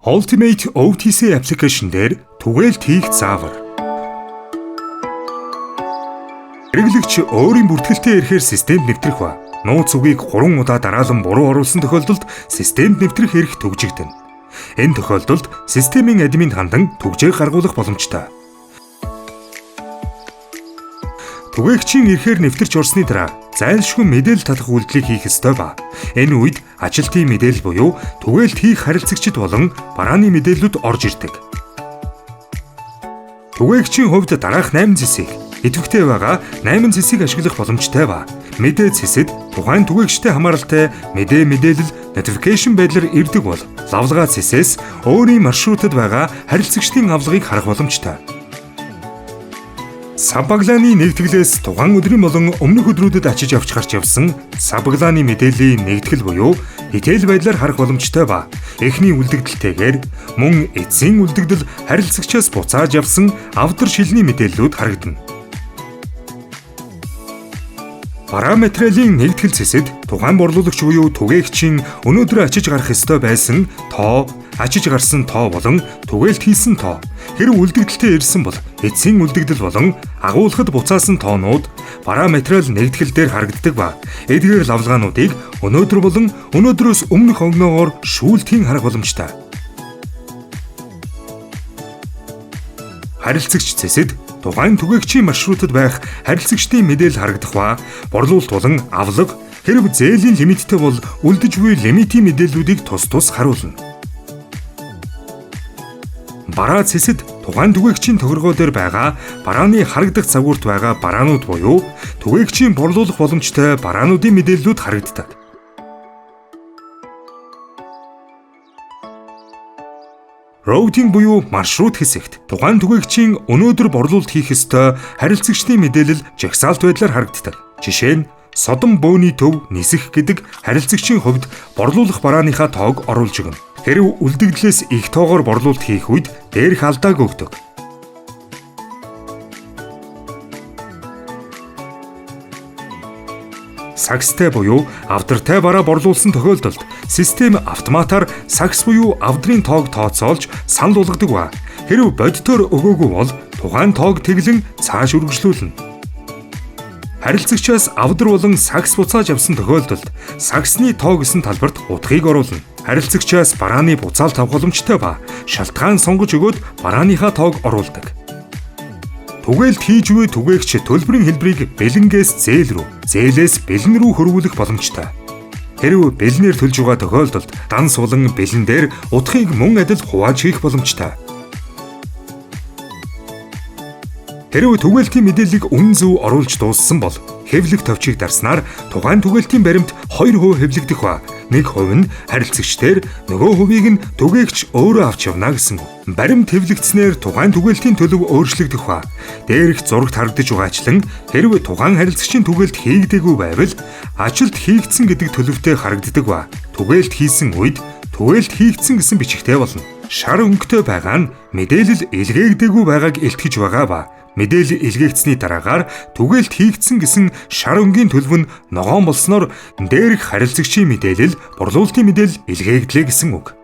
Ultimate OTC application дээр түгээлт хийх заавар. Хэрэглэгч өөрийн бүртгэлтэй эрхээр системд нэвтрэх ба нууц үгийг 3 удаа дараалан буруу оруулсан тохиолдолд системд нэвтрэх эрх түгжигдэнэ. Энэ тохиолдолд системийн админд хандан түгжээг гаргуулах боломжтой. Түгээгчийн эрхээр нэвтэрч орсны дараа зайлшгүй мэдээлэл татах үйлдэлийг хийх ёстой ба. Энэ үед ажилтны мэдээлэл буюу түгээлт хийх харилцагчид болон барааны мэдээллүүд орж ирдэг. Түгээгчийн хувьд дараах 8 цэсийг идэвхтэй байгаа 8 цэсийг ашиглах боломжтой ба. Мэдээ цэсэд тухайн түгээгчтэй хамааралтай мэдээ мэдээлэл notification байдлаар ирдэг бол лавлгаа цэсээс өөрийн маршрутад байгаа харилцагчдын авлагыг харах боломжтой. Сабаглааны нэгтгэлээс тухайн өдрийн болон өмнөх өдрүүдэд ачиж авч гарч явсан Сабаглааны мэдээллийн нэгтгэл буюу detail байдлаар харах боломжтой ба. Эхний үлдэгдэлтэйгээр мөн эцсийн үлдэгдэл харилцагчаас буцааж авсан авдар шилний мэдээллүүд харагдана. Бараа материалын нэгтгэл цэсэд тухайн борлуулагч буюу түгээгчийн өнөөдөр ачиж гарах ёстой байсан тоо, ачиж гарсан тоо болон түгээлт хийсэн тоо. Хэрэв үлдэгдэлтэй ирсэн бол эцсийн үлдэгдэл болон агуулхад буцаасан тоонууд бараа материал нэгтгэл дээр харагддаг ба. Эдгээр лавлгаануудыг өнөөдөр болон өнөөдрөөс өмнөх огноогоор шүүлтийн харах боломжтой. Харилцагч цэсэд тухайн түгээгчийн маршрутад байх харилцагчдын мэдээлэл харагдах ба борлуулалт болон авлага хэрэв зээлийн лимиттэй бол үлдэж буй лимитийн мэдээллүүдийг тус тус харуулна. Бараа цэсэд тухайн түгээгчийн тохиргоо дээр байгаа барааны харагдах загварт байгаа бараанууд буюу түгээгчийн борлуулах боломжтой бараануудын мэдээллүүд харагддаг. Routing буюу маршрут хэсэгт тухайн түгээгчийн өнөөдөр борлуулалт хийх ёстой харилцагчдын мэдээлэл жагсаалт байдлаар харагддаг. Жишээ нь Содон бөөний төв нисэх гэдэг харилцагчийн хувьд борлуулах барааныхаа тоог оруулж өгнө. Хэрэв үлдэгдлээс их тоогоор борлуулалт хийх үед дээрх алдааг өгдөг. Сагстай буюу авдартай бараа борлуулсан тохиолдолд систем автоматар сагс буюу авдрын тоог тооцоолж санал болгодог ба. Хэрэв бодитоор өгөөгүй бол тухайн тоог тэглэн цааш үргэлжлүүлнэ. Харилцагчаас авдар болон сагс буцааж авсан тохиолдолд сагсны тоо гэсэн талбарт утгыг оруулна. Харилцагчаас барааны буцаалт авах боломжтой ба шалтгаан сонгож өгөөд барааныхаа тоог оруулдаг. Түгээлт хийж буй түгээгч төлбөрийн хэлбэрийг бэлэнгээс зээл рүү, зээлээс бэлэн рүү хөрвүүлэх боломжтой. Хэрэв бэлнээр төлж байгаа тохиолдолд дан сулан бэлэн дээр утгыг мөн адил хувааж хийх боломжтой. Хэрэв түгээлтийн мэдээллийг үнэн зөв оруулж дууссан бол хэвлэх товчийг дарснаар тухайн түгээлтийн баримт 2% хэвлэгдэх ба 1% нь харилцагч дээр, нөгөө хувийг нь түгээгч өөрөө авч явна гэсэн үг. Баримт хэвлэгдсэнээр тухайн түгээлтийн төлөв өөрчлөгдөх ба дээрх зурагт харагдаж байгаачлан хэрэв тухайн харилцагчийн түгээлт хийгдээгүй байвал ажилт хийгдсэн гэдэг төлөвтэй харагддаг ба түгээлт хийсэн үед түгээлт хийгдсэн гэсэн бичигтэй болно. Шар өнгөтэй байгаа нь мэдээлэл илгээгдээгүй байгааг илтгэж байгаа ба мэдээлэл илгээгдсэний дараагаар түгээлт хийгдсэн гэсэн шар өнгийн төлөв нь ногоон болсноор дээрх харилцагчийн мэдээлэл борлуулалтын мэдээлэл илгээгдлээ гэсэн үг.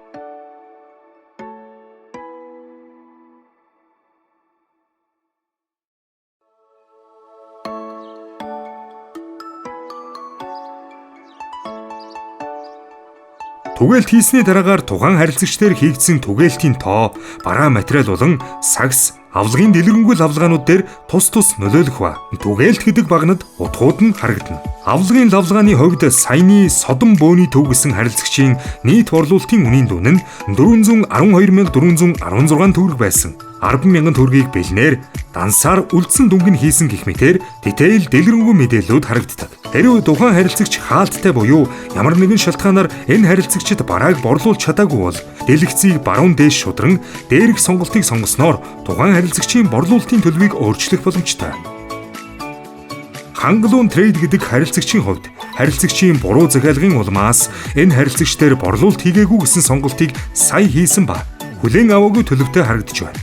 Түгээлт хийсний дараагаар тухайн харилцагч дээр хийгдсэн түгээлтийн тоо, бараа материал болон сагс, авлагын дэлгэрэнгүй лавлгаанууд дээр тус тус нөлөөлөх ба. Түгээлт гэдэг багнад утгууд нь харагдана. Авлагын лавлгааны хувьд саяны Содон бөөний төв гэсэн харилцагчийн нийт борлуулалтын үнийн дүн нь 412,416 төгрөг байсан. 10,000 төгрөгийг бэлнээр дансаар үлдсэн дүнг нь хийсэн гэх мэтээр detail дэлгэрэнгүй мэдээллүүд харагддаг. Хэрэв тухайн харилцагч хаалттай буюу ямар нэгэн шалтгаанаар энэ харилцагчид барааг борлуулж чадаагүй бол дэлгэцийг баруун дээш шудран дээрх сонголтыг сонгосноор тухайн харилцагчийн борлуулалтын төлөвийг өөрчлөх боломжтой. Хангалуун трейд гэдэг харилцагчийн хувьд харилцагчийн буруу захиалгын улмаас энэ харилцагч дээр борлуулалт хийгээгүй гэсэн сонголтыг сая хийсэн ба хүлээн аваагүй төлөвтэй харагдаж байна.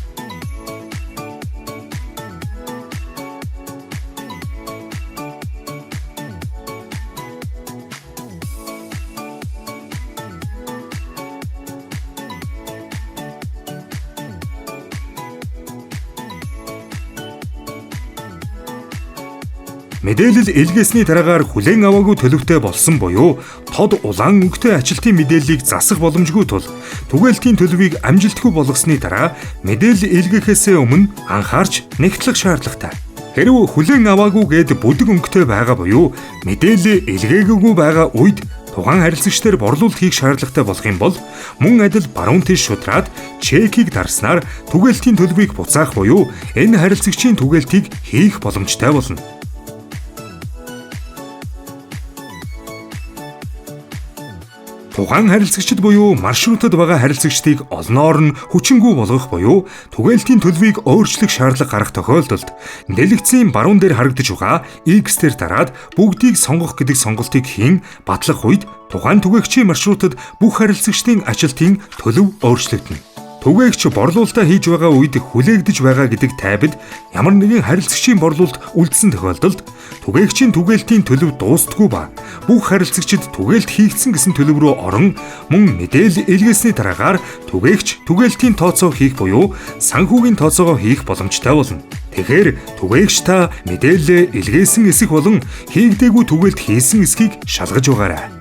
Мэдээлэл илгээсний дараагаар хүлээн аваагүй төлөвтэй болсон буюу тод улаан өнгөтэй ачлалтын мэдээллийг засах боломжгүй тул түгээлтийн төлөвийг амжилтгүй болгосны дараа мэдээлэл илгээхээсээ өмнө анхаарч нэгтлэх шаардлагатай. Хэрв хүлээн аваагүй гээд бүдэг өнгөтэй байгаа буюу мэдээлэл илгээгээгүй байгаа үед тухайн харилцагч дээр борлуулалт хийх шаардлагатай болох юм бол мөн адил баруун тийш шудраад чекийг дарснаар түгээлтийн төлөвийг буцаах буюу энэ харилцагчийн түгээлтийг хийх боломжтой болно. Тухайн харилцагчид буюу маршрутад байгаа харилцагчдыг олноор нь хүчингүй болгох буюу түгээлтийн төлөвийг өөрчлөх шаардлага гарах тохиолдолд дэлгэцийн баруун дээр харагдаж байгаа X дээр дараад бүгдийг сонгох гэдэг сонголтыг хийн батлах үед тухайн түгээгчийн маршрутад бүх харилцагчдын ажилтны төлөв өөрчлөгдөнө. Түгээгч борлуулалтаа хийж байгаа үед хүлээгдэж байгаа гэдэг тайбд ямар нэгэн харилцагчийн борлуулалт үлдсэн тохиолдолд түгээгчийн түгээлтийн төлөв дуустдаггүй ба бүх харилцагчид түгээлт хийгдсэн гэсэн төлөв рүү орон мөн мэдээлэл илгээсний дараагаар түгээгч түгээлтийн тооцоо хийх буюу санхүүгийн тооцоогоо хийх боломжтой болно. Тэгэхээр түгээгч та мэдээлэлээ илгээсэн эсэх болон хийгдээгүй түгээлт хийсэн эсхийг шалгаж байгаарай.